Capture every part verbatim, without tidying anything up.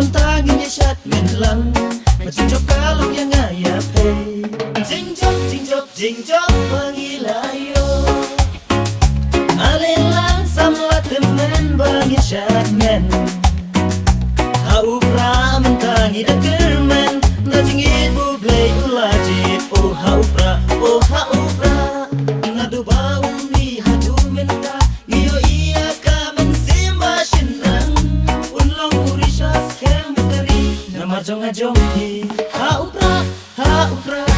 Mynta ngin ïa shad men lang, ba jingjop ka long ïa nga ïa phi. Jingjop, jingjop, jingjop ba ngi la ïoh. Ale lang samla tymmen ba ngin shad men. Ha u Prah mynta ngi da kyrmen, da jingïeit ba U Blei u la jied. O ha u Prah, o ha u Prah. Naduh ba u mih haduh mynta, ngi ïohi ïa ka mynsiem ba shynrang. Un long u rishas khem ka ri, namar jong nga jong phi. Ha u Prah, ha u Prah,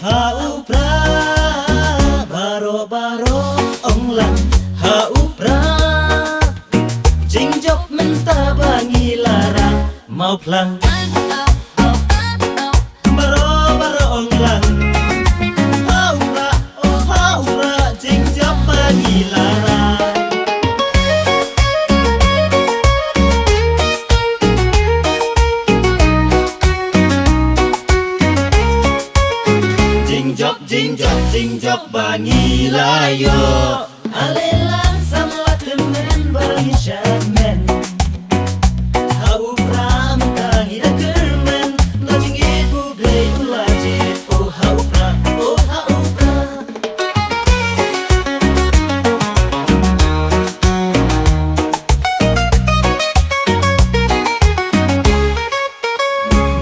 ha u Prah. Baroh baroh ong lang, ha u Prah. Jingjop mynta ba ngi la rah, mawphlang. Baroh baroh ong lang, ha u Prah, o ha u Prah, jingjop ba ngi la rah. Jingjop, jingjop, jingjop ba ngi la ïoh. Ale lang samla tymmen ba ngin shad men. Ha u Prah mynta ngi da kyrmen, da jingïeit ba U Blei u la jied. O ha u Prah, o ha u Prah.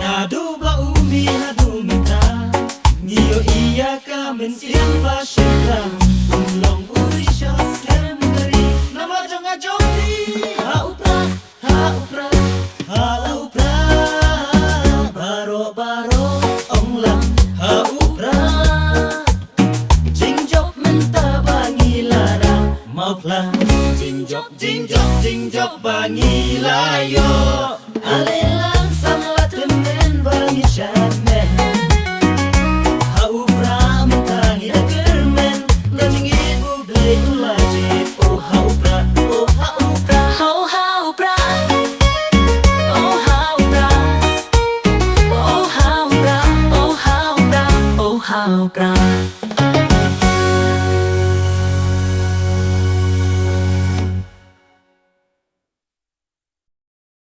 Naduh ba u mih haduh mynta, ngi ïohi ïa ka mynsiem ba shynrang. Un long u rishas khem ka ri, namar jong nga jong phi. Ha u Prah, ha u Prah, ha u Prah. Baroh baroh ong lang, ha u Prah. Jingjop mynta ba ngi la rah, mawphlang. Jingjop, jingjop, jingjop ba ngi la ïoh. Ale lang samla tymmen ba ngin shad men. Ha u Prah mynta ngi da kyrmen, da jingïeit ba U Blei u la jied. O ha u Prah, o ha u Prah. Ho ha u Prah. O ha u Prah. O ha u Prah. O ha u Prah. O ha u Prah.